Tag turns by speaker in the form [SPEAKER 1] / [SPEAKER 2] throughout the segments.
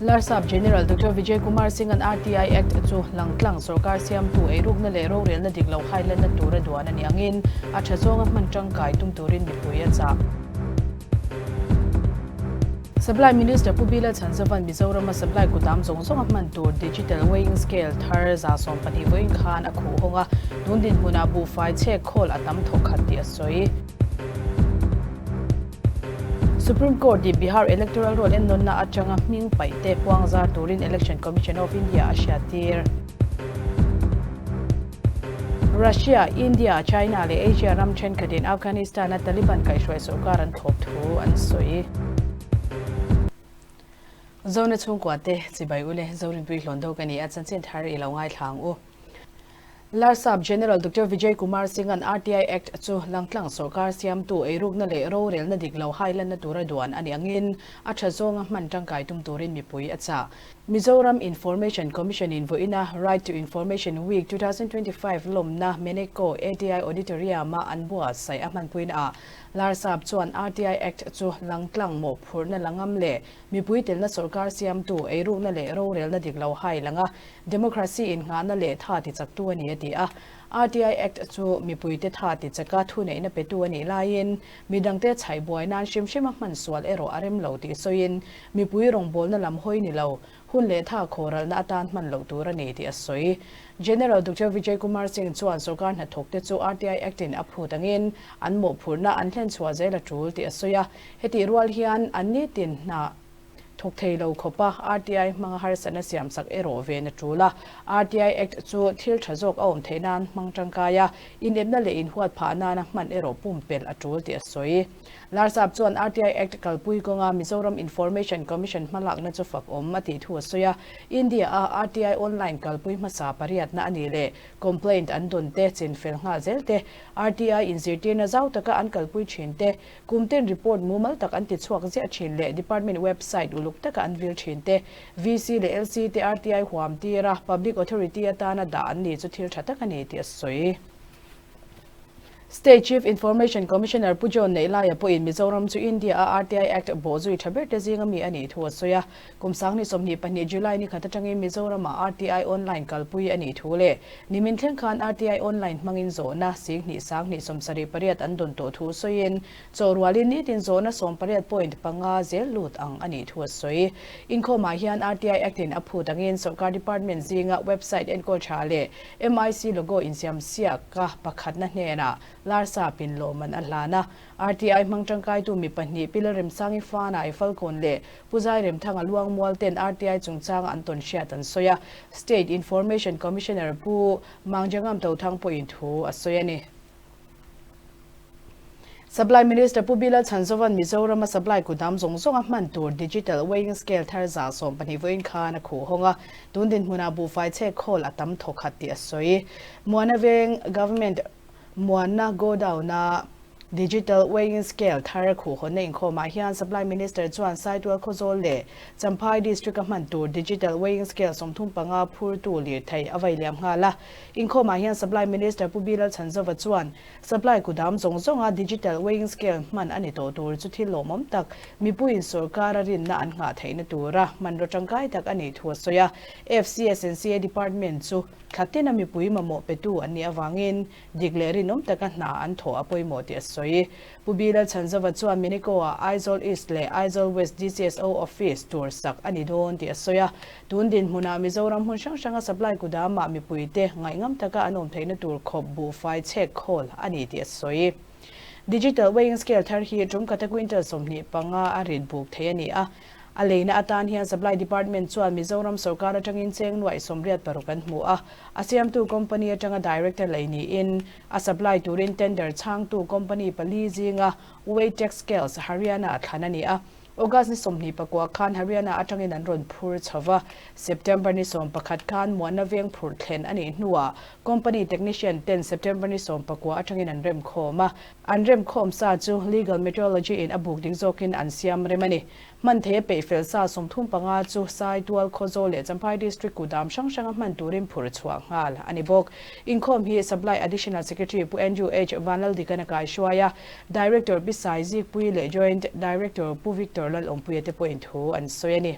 [SPEAKER 1] Larsap General Doctor Vijay Kumar Singh-a'n RTI Act chu langtlang sorkar siamtu eirukna leh rorelna dik lo hailanna tura duan a nih angin a tha zawnga hman tangkai tum turin mipui a chah. Supply Minister Pu Bila Chhanzova'n Mizorama supply kudam zawng zawnga hman tur Digital Weighing Scale thar 120 vawiin khan a khuh hawng a, tun dinhmunah buhfai chhek khawl a tam thawkhat tih a sawi. Supreme Court in Bihar Electoral Roll ennawnna atanga hming paih te puang zar turin Election Commission of India a hriattir. Russia, India, China leh Asia ram thenkhatin Afghanistan-a Taliban kaihhruai sorkar an thlawp thu an sawi. Zona chhungkua te chibai ule Zorinpui hlawn dawk a ni a, chanchin thar i lo ngaithla ang u. Larsap General Doctor Vijay Kumar Singh-a'n RTI Act chu langtlang sorkar siamtu eirukna leh rorelna dik lo hailanna tura duan a nih angin a tha zawnga hman tangkai tum turin mipui a chah. Mizoram Information Commission-in vawiina Right to Information Week 2025 lawmna Meneco ATI Auditorium-a an buatsaih a hmanpuinaah Larsap chuan RTI Act chu langtlang mawhphurhna la ngam leh mipui telna sorkar siamtu eirukna leh rorelna dik lo hai langa Democracy in nghahna leh tha ti chaktu a ni a ti a. RTI Act chu mipuite tha ti chaka thuneihna petu a nih laiin midangte chhaih buai nan hrim hrima hman sual erawh a rem lo tih sawiin mipui rawngbawlna lam hawi ni lo, hun leh tha khawralna atan hman loh tur a ni tih a sawi. General Doctor Vijay Kumar Singh chuan sorkar hnathawkte chu RTI Act in a phut angin an mawhphurhna an hlenchhuah zel a tul tih a sawi a. Hetih rual hian an nitin hna Thawk thei lo khawpa RTI hmanga harsatna siamsak erawh ven a tul a. RTI Act chu thil tha zawk a awm theih nan hmang tangkai a, inepna leh inhuat phah nana hman erawh pumpelh a tul tih a sawi. Larsap chuan RTI Act kalpui kawnga Mizoram Information Commission hmalakna chu fak awm a tih thu a sawi a. India-a RTI online kalpui hmasa pariatna a nih leh complaint an dawn te chinfel nghal zel te, RTI inzirtirna zau taka an kalpui thin te, Kum ten report mumal tak an ti chhuak ziah thin leh department website uluk taka an vil thin te, VC leh LC te RTI huam tir a, public authority atana dah an ni chu thil tha tak a ni tih a sawi. State Chief Information Commissioner Pu John Neihlaia pawhin Mizoram chu India-a RTI Act bawhzui tha ber te zinga mi a nih thu a sawi a. Kum sangni 22 July ni khat atangin Mizoram-ah RTI online kalpui a nih thu leh nimin thleng khan RTI online hmangin zawhna 10,000 10,078 an dawn tawh thu sawiin chawhrualin nitin zawhna sawmpariat point panga zel lut ang a nih thu a sawi. Inkhawmah hian RTI Act-in a phut angin sorkar department zinga website enkawl tha leh MIC logo insiamsiaka pakhatna hnenah Larsapin lawmman a hlan a. RTI hmang tangkaitu mi pahnih Pi Lalremsangi Fanai Falkawn leh Pu Zairemthanga Luangmual ten RTI chungchanga an tawn hriat an sawi a, State Information Commissioner Pu Mangjangam Tothang pawhin thu a sawi a ni. Supply Minister Pu Bilal Chhanzova'n Mizorama supply kudam zawng zawnga hman tur Digital Weighing Scale thar 120 vawiin khan a khuh hawng a, tun dinhmunah buhfai chhek khawl a tam thawkhat tih a sawi. Muana Veng Government Muanna Godown-a Digital Weighing Scale thar khuhhawnna inkhawmah hian Supply Minister chuan Saitual Khawzawl leh Champhai District-a hman tur Digital Weighing Scale 35 phurtu lirthei a vai liam nghal a. Inkhawmah hian Supply Minister Pu Bilal Chhanzova chuan Supply kudam zawng zawnga Digital Weighing Scale hman a ni tawh tur chu thil lawmawm tak, mipuiin sorkara rinna an nghah theihna tura hmanraw tangkai tak a nih thu a sawi a. FCSNCA Department chu thla tina mipui mamawh petu an nih avangin Dik leh rinawm taka hna an thawh a pawimawh tih a sawi. Pu Bilal Chhanzova chuan Minico-ah Aizawl East leh Aizawl West DCSO Office tur sak a ni dawn tih a sawi a. Tun dinhmunah Mizoram hmun hrang hranga supply kudamah mipuite ngaihngam taka an awm theihna tur khawp buhfai chhek khawl a ni tih a sawi. Digital weighing scale thar hi tum kata quintal 25 a rit buk thei a ni a. A leina atan hian Supply Department chuan Mizoram sorkar atangin cheng nuaih 86 an hmu a, a siamtu company atanga director lei niin a supply turin tender chhangtu company pali zinga Weightek Scales, Haryana a thlan a ni a. August ni 29 khan Haryana atangin an rawn phur chho va, September ni 11 khan Muanna veng phurh thlen a nih hnuah company technician ten September ni 19 atangin an remkhawm a. An remkhawm sa chu Legal Metrology in a buk dik zawkin an siam rem a ni. Hman thei a peih fel sa 35 chu Saitual, Khawzawl leh Champhai District kudam hrang hranga hman turin phur chhuah nghal a ni bawk. Inkhawm hi Supply Additional Secretary Pu Andrew H. Vanlaldikan a kaihruai a, Director Pi Sai Zikpuii leh Joint Director Pu Victor Lalawmpuia te pawhin thu an sawi a ni.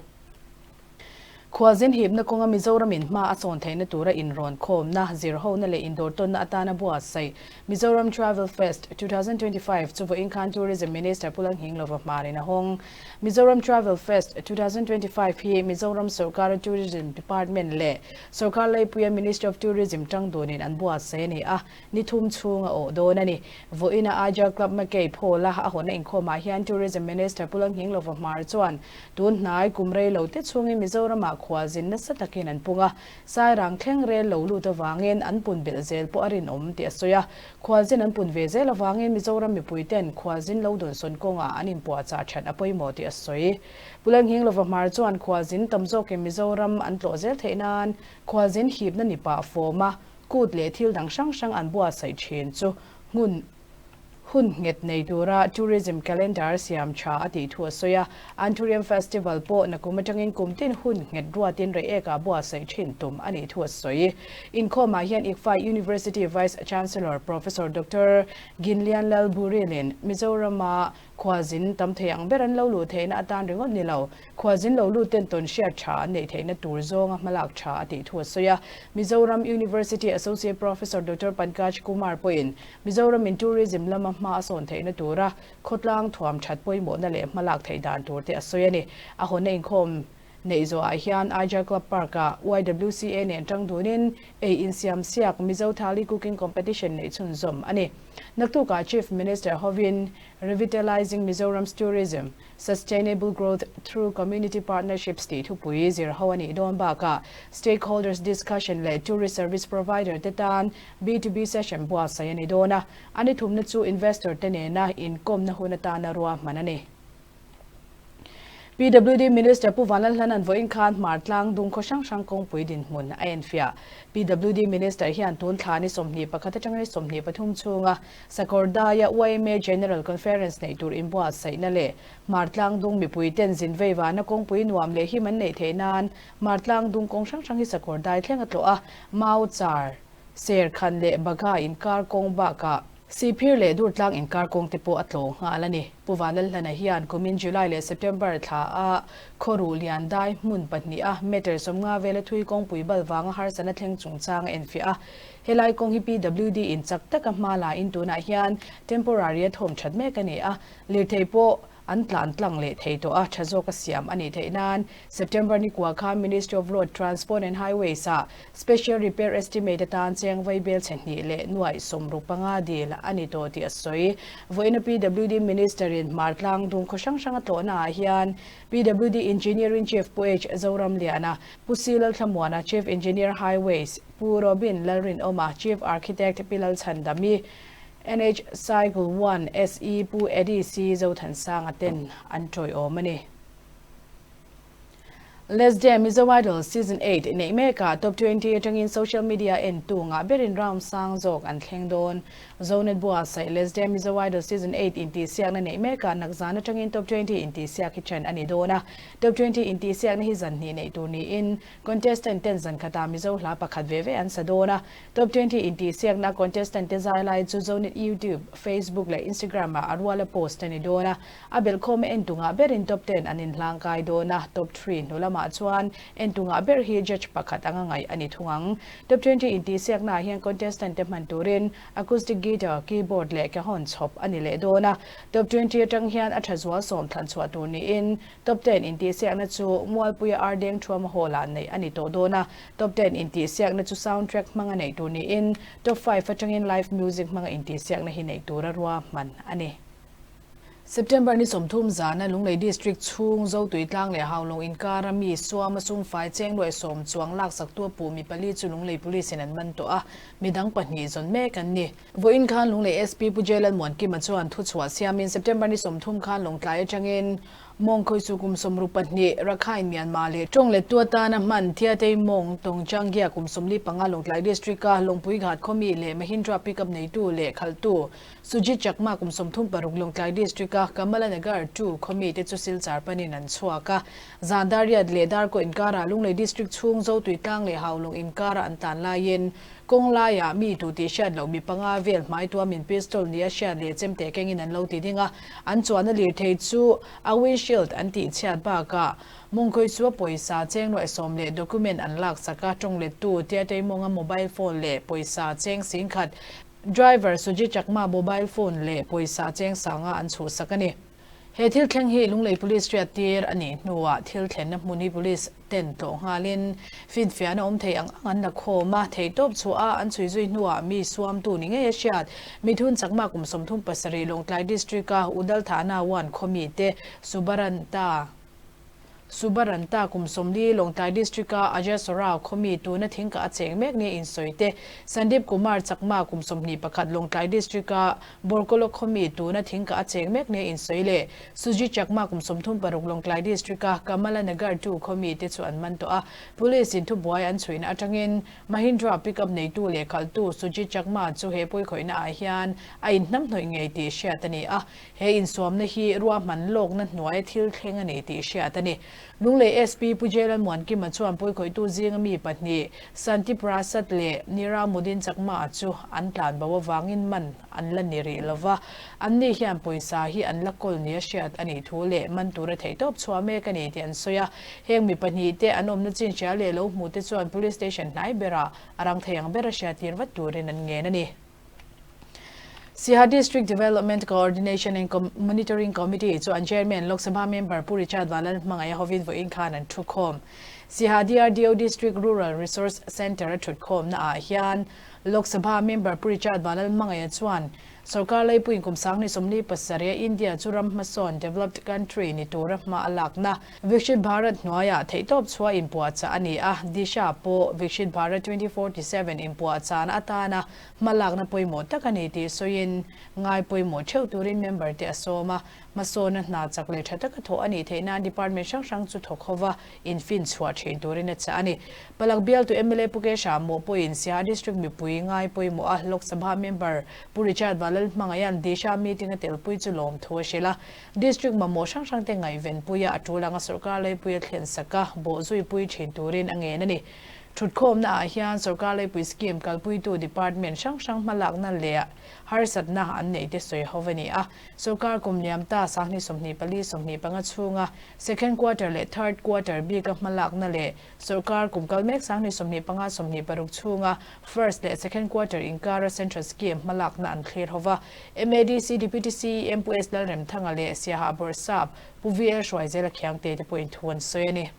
[SPEAKER 1] Khualzin hipna kawnga Mizoramin hma a sawn theihna tura inrawn khawmna, zirhona leh indawrtawnna atana buatsaih Mizoram Travel Fest 2025 chu vawiin khan Tourism Minister Pu Lalnghinglova hmarin a hawng. Mizoram Travel Fest 2025 hi Mizoram sorkara Tourism Department leh sorkar laipuia Ministry of Tourism tang dunin an buatsaih a ni a, ni thum chhung a awh dawn a ni. Vawiina Aijal Club Mackay Hall-a a hawnna inkhawmah hian Tourism Minister Pu Lalnghinglova Hmar chuan tun hnai kum rei lo te chhungin Mizoramah khualzin nasa takin an pung a, Sairang thleng rel lo lut avangin an pun belh zel pawh a rinawm tih a sawi a. Khualzin an pun ve zel avangin Mizoram mipuiten khualzin lo dawnsawn kawngah an inpuahchah that a pawimawh tih a sawi. Pu Lalnghinglova Hmar chuan khualzin tam zawkin Mizoram an tlawh zel theih nan khualzin hipna ni pah fawm a, Kut leh thil dang hrang hrang an buatsaih thin chu hmun hun nghet nei tura Tourism Calendar siam tha a tih thu a sawi a. Anthurium Festival pawh nakum atangin kum tin hun nghet ruatin reiek-ah buatsaih thin tum a nih thu a sawi. Inkhawmah hian ICFAI University Vice Chancellor Professor Doctor Ginlian Lal Burilin Mizorama Khualzin tam thei ang ber an lo luh theihna atan ringawt ni lo, khualzin lo lut ten tawn hriat tha an neih theihna tur zawnga hmalak tha a tih thu a sawi a. Mizoram University Associate Professor Doctor Pankaj Kumar pawhin Mizoramin tourism lama hma a sawn theihna tura khawtlang thuam that pawimawhna leh hmalak theih dan tur te a sawi a ni. A hawnna inkhawm neih zawhah hian Aijal Club Park-ah YWCA nen tang dunin ei insiam siak Mizo Thali Cooking Competition neih chhunzawm a ni. Naktukah Chief Minister hovin Revitalising Mizoram's Tourism, Sustainable Growth Through Community Partnerships tih thupui zir ho a nih dawn bakah Stakeholders Discussion leh Tourist Service Provider te tan B2B session buatsaih a ni dawn a, a ni thumna chu investor te nena inkawmna hun atana ruahman a ni. PWD Minister Pu Vanlalhlana'n vawiin khan Hmar tlang dung khaw hrang hrang kawngpui dinhmun a enfiah. PWD Minister hian tun thla ni 21 atanga ni 23 chhunga Sakawrdaia yma General Conference neih tur inbuatsaihna leh Hmar tlang dung mipui ten zin vei vana kawngpui nuam leh him an neih theih nan Hmar tlang dung kawng hrang hrang hi Sakawrdai thleng a tlawh a, Mau char, Serkhan leh Bagha inkar kawng bakah Sihphir leh Durtlang inkar kawng te pawh a tlawh nghal a ni. Pu Vanlalhlana hian kumin July leh September thla a khawruh lian dai hmun pahniha meter 50 vela thui kawngpui bal vanga harsatna thleng chungchang a enfiah a. Helai kawng hi PWD in chak taka hma la in tunah hian temporary a thawm that mek a ni a, lirthei pawh an tlan tlang leh thei tawh a, tha zawka siam a nih theih nan September ni kua khan Ministry of Road Transport and Highways ah Special Repair Estimate atan cheng vai bel chhe hnih leh nuaih 65 dil a ni tawh tih a sawi. Vawiina PWD Minister in Hmar tlang dung khaw hrang hrang a tlawhna ah hian PWD Engineering Chief Pu H Zoramliana, Pu C Lalthlamuana, Chief Engineer Highways, Pu Robin Lalrinawma, Chief Architect Pi Lalchhandami, NH Cycle One SE Pu Eddie C Zothansanga ten an tawiawm a ni. Let's Dance Mizo Idol Season 8 neih mekah Top 20 atangin social media entu ngah berin round sang zawk an thleng dawn. Zonet buatsaih Let's Dance Mizo Idol Season 8 intihsiakna neih mekah nakzan atangin Top 20 intihsiak hi ṭhen a ni dawn a. Top 20 intihsiakna hi zan hnih neih tur niin contestant ten zan khatah Mizo hla pakhat ve ve an sa dawn a. Top 20 intihsiakna contestant te zai lai chu Zonet YouTube, Facebook leh Instagram ah a ruala post a ni dawn a. A belhkhawm a entungah berin Top 10 an inhlangkai dawn a, Top 3 hnu lamah chuan entungah ber hi judge pakhat anga ngaih a ni thung ang. Top 20 intihsiaknaah hian contestant te hman turin acoustic guitar, keyboard leh cajon chhawp a ni leh dawn a. Top 20 atang hian a tha zual sawm thlan chhuah tur niin Top 10 intihsiakna chu Mualpuia Ardeng Thuama Hall-ah neih a ni tawh dawn a. Top 10 intihsiakna chu sound track hmanga neih tur niin Top 5 atangin live music hmanga intihsiakna hi neih tura ruahman a ni. September ni 30 zana Lunglei District chhung Zotui tlang leh Haulawng inkara mi suama sumfai cheng luai sawm chuang laksak tu a puh mi pali chu Lunglei Police in an man tawh a, midang pahnih zawn mek an ni. Vawiin khan Lunglei SP Pu Jailan Muankima chuan thuchhuah siamin September ni 30 khan Lawngtlai atangin Mawng khawichu kum 62, Rakhine Myanmar leh tawng lettu atana hman Thiatei Mawng Tawngchanggia kum 45 Lawngtlai District-a Lawngpui Ghat khawmi leh Mahindra Pickup neitu leh khalhtu Sujit Chakma kum 36 Lawngtlai District-a Kamala Nagar 2 khawmi te chu Silchar panin an chhuak a. Zan dar riat leh dar kaw inkarah Lunglei District chhung Zotui tlang leh Haulawng inkarah an tlan laiin Kawng laiah mi tu tih hriat loh mi panga vel hmai tuamin pistol nia hriat leh chemte kengin an lo ti ding a, an chuanna lirthei chu a windshield an tih chhiat bakah Mungkhawi chu a pawisa cheng luaih sawm leh document an laksak a, tawng lettu Tiateimawnga mobile phone leh pawisa cheng singkhat, driver Sujit Chakma mobile phone leh pawisa cheng sanga an chhuhsak a ni. He thil thleng hi Lunglei Police hriattir a nih hnuah thil thlenna hmun hi Police ten tlawh nghalin finfiahna awm thei ang ang an la khawm a, theihtawp chhuah a an chhui zui hnuah mi suamtu ni ngei a hriat. Mithun Chakma kum 37 Lawngtlai District-a Udalthana One khaw mite Subaranta Subaranta kum 40 Lawngtlai District-a Ajasora khaw mi tuna thingkah a cheng mek nia insawi te, Sandeep Kumar Chakma kum 21 Lawngtlai District-a Borkolo khaw mi tuna thingkah a cheng mek nia insawi leh Sujit Chakma kum 36 Lawngtlai District-a Kamala Nagar 2 khaw mi te chu an man tawh a. Police in thubuai an chhuihna atangin Mahindra pickup neitu leh khalhtu Sujit Chakma chu he puikhawihna ah hian a inhnamhnawih ngei tih hriat a ni a. He insuamna hi ruahman lawkna hnuaia thil thleng a ni tih hriat a ni. Lunglei SP Pu Jailan Muankima chuan pawikhawihtu zinga mi pahnih Santi Prasad leh Nira Mudin Chakma chu an tlan bo avangin man an la ni rih lova, anni hian pawisa hi an la kawl nia hriat a nih thu leh man tura theihtawp chhuah mek a ni tih an sawi a. Heng mi pahnih te an awmna chin hria leh lo hmuh te chuan Police Station hnai berah a rang thei ang bera hriattir vat turin an ngen a ni. Siaha District Development Coordination and Monitoring Committee chu an Chairman Lok Sabha Member Pu Richard Vanlal hmangaih a hovin vawiin khan an thukhawm. Siaha DRDO District Rural Resource Centre a thutkhawmna ah hian Lok Sabha Member Pu Richard Vanlal hmangaih chuan Sorkar Laipuiin kum 2027 a India chu ram hmasawn, developed country, ni tura hma a lakna Viksit Bharat hnuaiah theihtawp chhuah inpuahchah a ni a, Disha pawh Viksit Bharat 2047 inpuahchahna atana Hmalakna pawimawh tak a ni tih sawiin ngai pawimawh theuh turin member te a sawm a, hmasawnna hna chak leh tha taka thawh a nih theih nan department hrang hrang chu thawk hova infin chhuah thin turin a chah a ni. Palak bialtu mla Pu Kesha mawh pawhin Siaha District mipui ngai pawimawh a Lok Sabha member Pu Richard Valalhmangaia'n Disha meeting a telpui chu lawmthu a hrilh a, District mamawh hrang hrang te ngaihvenpuia a tul anga sorkar leipuia thlen saka bawhzuipui thin turin a ngen a ni. Thutkhawmna ah hian sorkar leipui scheme kalpuitu department hrang hrang hmalakna leh harsatna an neih te sawi ho a ni a. Sorkar kum liam ta 2024 25 chhunga second quarter leh third quarter bika hmalakna leh sorkar kum kal mek 2025 26 chhunga first leh second quarter inkara central scheme hmalakna an thlir ho va. MADC Deputy CEM Pu S Lalremthanga leh Siaha Bawrhsap Pu VL Hruaizela Khiangte te pawhin thu an sawi a ni.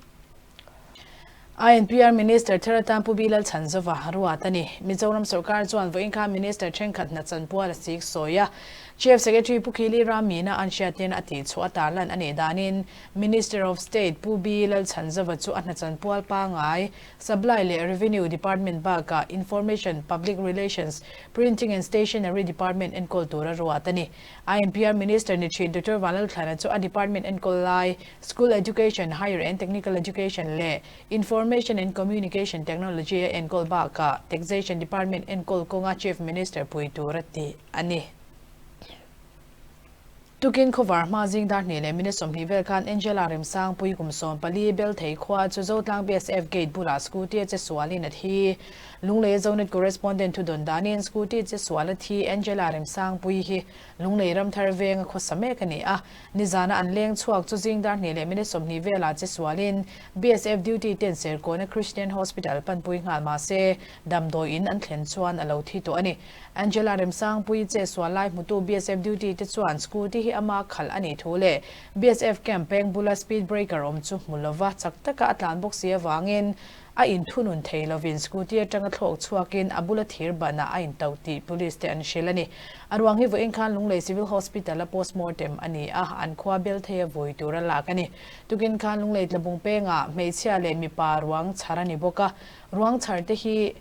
[SPEAKER 1] INPR Minister thar atan Pu Bilal Chhanzova ruat a ni. Mizoram sorkar chuan vawiin khan Minister thenkhat hna chanpual a sik sawi a. Chief Secretary Pu Khili Ram Meena an hriattirna a tihchhuah a tarlan a nih danin Minister of State Pu Bilal Chhanzova chu a hna chanpual pangngai Supply leh Revenue Department bakah Information, Public Relations, Printing and Stationery Department enkawl tura ruat a ni. INPR Minister ni thin Doctor Vanlalthlana chu a department enkawl lai School Education, Higher and Technical Education leh Information and Communication Technology a enkawl bakah Taxation Department enkawl kawnga Chief Minister pui tur a ti a ni. Tukin khawvar hma zing dar hnih leh minute 20 vel khan Angela Remsangpui kum 14 Belthei khua chu Zotlang BSF gate bulah scooty a che sualin a thi. Lunglei Zonet correspondent thu dawn danin scooty che sual a thi Angela Remsangpui hi Lunglei Ramthar venga khawsa mek a ni a. Nizana an leng chhuak chu zing dar hnih leh minute 20 velah che sualin BSF duty ten Serkawna Christian Hospital panpui nghal mahse damdawiin an thlen chuan a lo thi tawh a ni. Angela Remsangpui che sual lai hmutu BSF duty te chuan scooty hi ama khalh a nih thu leh BSF camp peng bula speed breaker awm chu hmu lova chak taka a tlan bawk si avangin a inthunun thei lovin scooty atanga thlawk chhuakin a bula thir banah a intauh tih police te an hrilh a ni. A ruang hi vawiin khan Lunglei Civil Hospital a postmortem a ni a, an khua bel thei a vui tur a lak a ni. Tukin khan Lunglei Tlabung pengah hmeichhia leh mipa ruang chhar a ni bawk a, ruang chhar te hi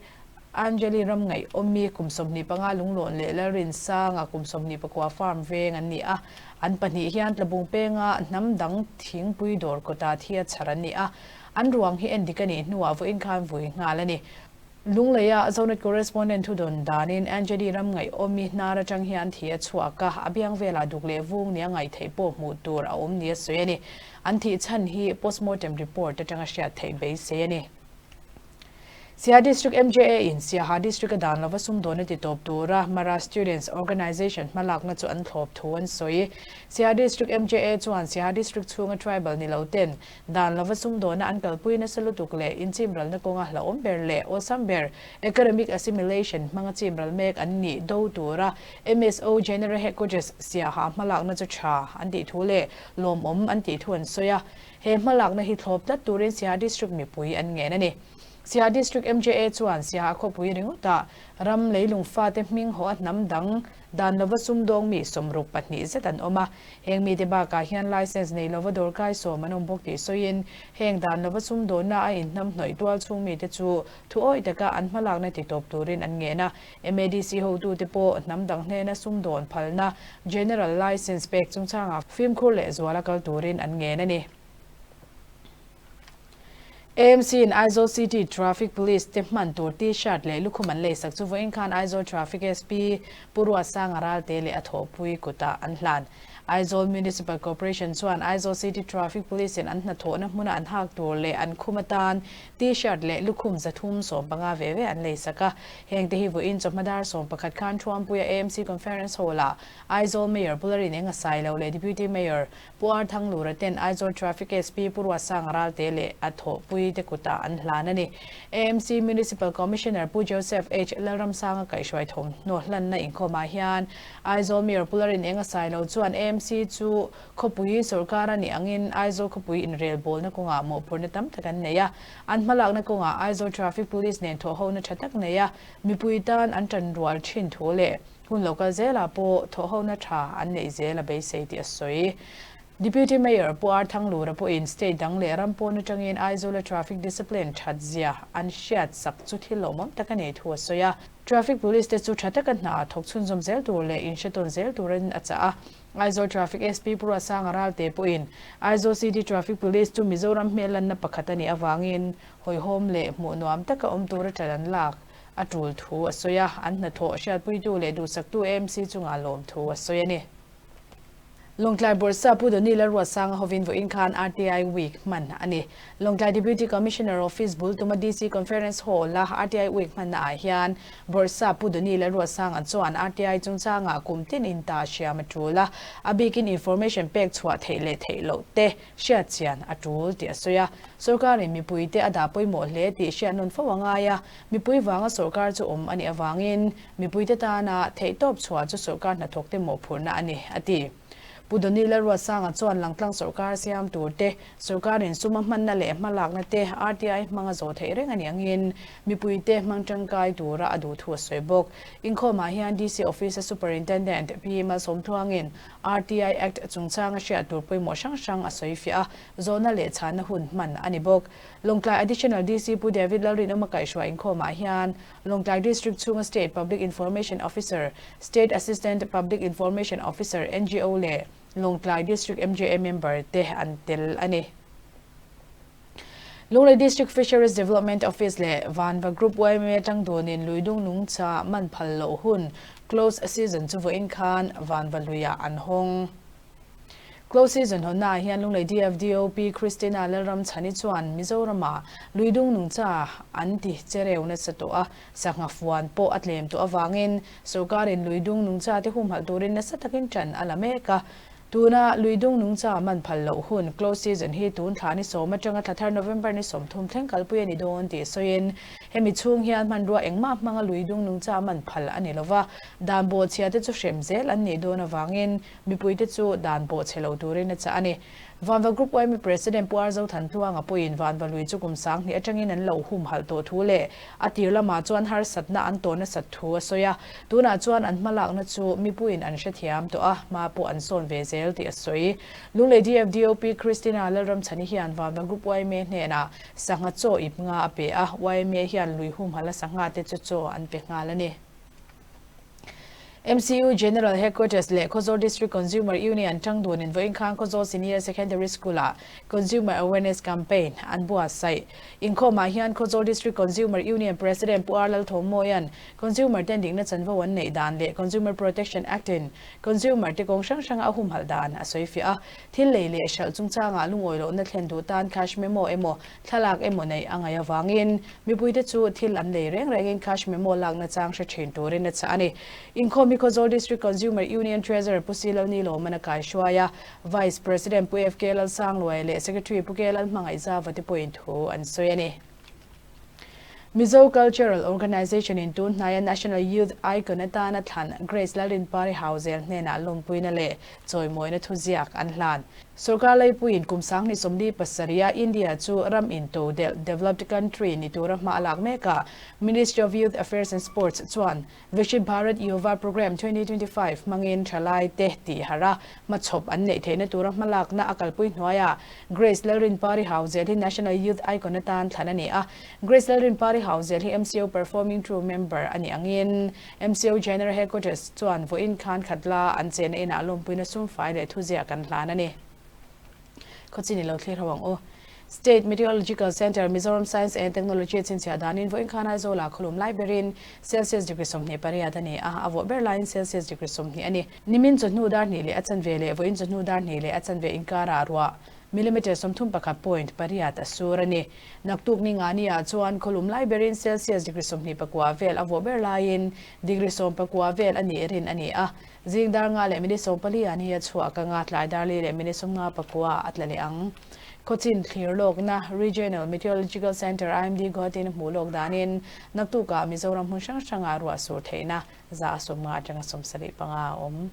[SPEAKER 1] Angeli ram ngaihawmi kum 25 Lunglawn leh Lalrinsanga kum 24 farm veng an ni a, an pahnih hian Tlabung penga hnam dang thingpui dawr kawtah thi a chhar an ni a, an ruang hi endik a nih hnuah vawiin khan vui nghal a ni. Lungleia Zonet correspondent thu dawn danin Angeli ram ngaihawmi hnar atang hian thi a chhuak a, a biang velah duk leh vung nia ngaihtheih pawh hmuh tur a awm nia sawi a ni. An thih chhan hi postmortem report atanga hriat theih beisei a ni. Siaha District MJA in Siaha District a dan lova sumdawnna ti tawp tura Mara Students Organisation hmalakna chu an thlawp thu an sawi. Siaha District MJA chuan Siaha District chhunga tribal ni lo ten dan lova sumdawnna an kalpui nasa lutuk leh inchimralna kawnga hlauhawm ber leh awlsam ber academic assimilation hmanga chimral mek an nih do tura MSO General Headquarters Siaha hmalakna chu tha an tih thu leh lawmawm an tih thu an sawi a. He hmalakna hi thlawp tlat turin Siaha District mipui an ngen a ni. Siaha District MJA chuan Siaha khawpui ringawtah ram leilung fate hming haw a hnam dang dan lova sumdawng mi 62 zet an awm a. Heng mite bakah hian licence nei lova dawrkai sawm an awm bawk tih sawiin heng dan lova sumdawnna a inhnam hnawih tual chhung mite chu thu awih taka an hmalakna ti tawp turin an ngen a. MADC hotute pawh hnam dang hnena sumdawn phalna General Licence pek chungchangah fimkhur leh zuala kal turin an ngen a ni. AMC in Aizawl City Traffic Police te hman tur T-shirt leh lukhum an leisak chu vawiin khan Aizawl Traffic SP Pu Ruatsanga Ralte leh a thawhpui kutah an hlan. Aizawl Municipal Corporation chuan Aizawl City Traffic Police in an hnathawhna hmuna an hak tur leh an khum atan T-shirt leh lukhum 315 ve ve an leisak a. Heng te hi vawiin chawhma dar 11 khan Thuampuia AMC Conference Hall-ah Aizawl Mayor Pu Larin Enga Sailo leh Deputy Mayor Pu Ar Thanglura ten Aizawl Traffic SP Pu Ruatsanga Ralte leh a thawhpui te kutah an hlan a ni. AMC Municipal Commissioner Pu Joseph H. Lalramsanga kaihhruai thawmhnaw hlanna inkhawmah hian Aizawl Mayor Pu Larin Enga Sailo chuan AMC chu khawpui sawrkar a nih angin Aizawl khawpui inrelbawlna kawngah mawhphurhna tam tak an nei a. An hmalakna kawngah Aizawl Traffic Police nen thawhhona tha tak nei a, mipui tan an tanrual thin thu leh Hun lo kal zelah pawh thawhhona tha an neih zel a beisei tih a sawi. Deputy Mayor Pu Ar Thanglura pawhin state dang leh ram pawn atangin Aizawla traffic discipline that zia an hriat sak chu thil lawmawm tak a nei thu a sawi a. Traffic Police te chu tha taka hna thawk chhunzawm zel tur leh inhretawn zel turin a chah a. Aizawl Traffic SP Pu Ruatsanga Ralte pawhin Aizawl City Traffic Police chu Mizoram hmel lanna pakhat a nih avangin hawihhawm leh hmuh nuam taka awm tura ṭan an lak a tul thu a sawi a, an hnathawh hriatpuitu leh duhsaktu AMC chungah lawm thu a sawi a ni. Lawngtlai Bawrhsa Pu Donny Lalruatsanga hovin vawiin khan RTI Week hman a ni. Lawngtlai Deputy Commissioner Office bul tuma DC Conference Hall-a RTI Week hmanna ah hian Bawrhsa Pu Donny Lalruatsanga chuan RTI chungchangah kum tin in ta hriam a tul a, a bikin information pek chhuah theih leh theih loh te hriat chian a tul tih a sawi a. Sorkarin mipuite a dah pawimawh hle tih hriat nawn fo a ngai a, Mipui vanga sorkar chu awm a nih avangin mipuite tana theihtawp chhuah chu sorkar hnathawkte mawhphurhna a ni, a ti. Pu Donny Lalruatsanga chuan langtlang sorkar siam tur te, sorkarin suma hmanna leh hmalakna te RTI hmanga zawh theih reng a nih angin mipuite hmang tangkai tura a duh thu a sawi bawk. Inkhawmah hian DC Office-a Superintendent Pi Malsawmtluangin RTI Act chungchanga hriat tur pawimawh hrang hrang a sawi fiah a, zawhna leh chhanna hun hman a ni bawk. Lawngtlai Additional DC Pu David Lalrinawma kaihhruai inkhawmah hian Lawngtlai District chhunga State Public Information Officer, State Assistant Public Information Officer, ngo leh Lawngtlai District MJA member te an tel a ni. Lunglei District Fisheries Development Office leh Vanva Group yma atang dawnin Luidung nungcha man phal loh hun Close Season chu vawiin khan Vanva luiah an hawng. Close season hawnnaah hian Lunglei DFDO Pi Christina Lalramchhani chuan Mizoramah luidung nungcha an ti chereu nasa tawh a, sangha fuan pawh a tlem tawh avangin sorkarin luidung nungcha te humhalh turin nasa takin ṭan a la mek a. Tuna luidung nungcha man phal loh hun close season hi tun thla ni sawm aṭanga thla thar November ni 30 thleng kalpui a ni dawn tih sawiin hemi chhung hian hmanrua engmah hmanga luidung nungcha man phal a ni lova, dan bawhchhia te chu hrem zel an nih dawn avangin Mipuite chu dan pawh chhe lo turin a chah a ni. Vanva Group yma President Pu Arzo Thantluanga pawhin Vanva lui chu kum 2000 atangin an lo humhalh tawh thu leh a tir lamah chuan harsatna an tawn nasat thu a sawi a. Tunah chuan an hmalakna chu mipuiin an hrethiam tawh a, hma pawh an sawn ve zel tih a sawi. Lunglei DFDO Pi Christina Lalramchhani hian Vanva Group yma hnenah sangha chaw ip nga a pe a, yma hian lui humhalh a sangha te chu chaw an pe nghal a ni. MCU General Headquarters leh Khawzawl District Consumer Union tangdunin vawiin khan Khawzawl Senior Secondary School-ah Consumer Awareness Campaign an buatsaih. Inkhawmah hian Khawzawl District Consumer Union President Pu R Lalthawmmawia'n Consumer ten dikna chanvo an neih dan leh Consumer Protection Act-in Consumer te kawng hrang hranga a humhalh dan a sawi fiah a. Thil lei leh hralh chungchangah lungawi lohna thlen duh tan cash memo emaw thlalak emaw neih a ngaih avangin mipuite chu thil an lei reng rengin cash memo lakna chang hre thin turin a chah a ni. Inkhawm hi Khawzawl District Consumer Union Treasurer Pu Si Lalnilawman a kaihruai a, Vice President Pu FK Lalsangluaia leh Secretary Pu K Lalhmangaihzava te pawhin thu an sawi a ni. Mizo Cultural Organisation in tun hnaia National Youth Icon atana thlan Grace Lalrinpari Hauzel hnenah lawmpuina leh chawimawina thuziak an hlan. Sorkar leipuiin kum 2047 a India chu ram intodelh, developed country, ni tura hma a lak mekah Ministry of Youth Affairs and Sports chuan Viksit Bharat Yuva Programme 2025 hmangin thalaite tih harh a, hmachhawp an neih theihna tura hmalakna a kalpui hnuaiah Grace Lalrinpari Hauzel hi National Youth Icon atan thlan a ni a. Grace Lalrinpari Hauzel hi MCO Performing Crew member a nih angin MCO General Headquarters chuan vawiin khan khatla an chenna inah lawmpuina sumfai leh thuziak an hlan a ni. Khawchin i lo thlir ho ang u. State Meteorological Centre, Mizoram Science and Technology chhinchhiah danin vawiin khan Aizawlah khawlum lai berin Celsius degree 28 a ni a, a vawh ber laiin Celsius degree 20 a ni. Nimin chawhnu dar hnih leh a chanve leh vawiin chawhnu dar hnih leh a chanve inkarah ruah millimetre 31.8 a sur a ni. Naktuk ni nga ni ah chuan khawlum lai berin Celsius degree 29 vel a vawh ber laiin degree 19 vel a nih rin a ni a. Zing dar nga leh minute 14 ah ni a chhuah ka nga, tlai dar li leh minute 59 a tla leh ang. Khawchin thlir lawkna Regional Meteorological Centre, IMD, Guwahati-in a hmuh lawk danin naktukah Mizoram hmun hrang hrangah ruah sur theihna 150 atanga 75 a awm.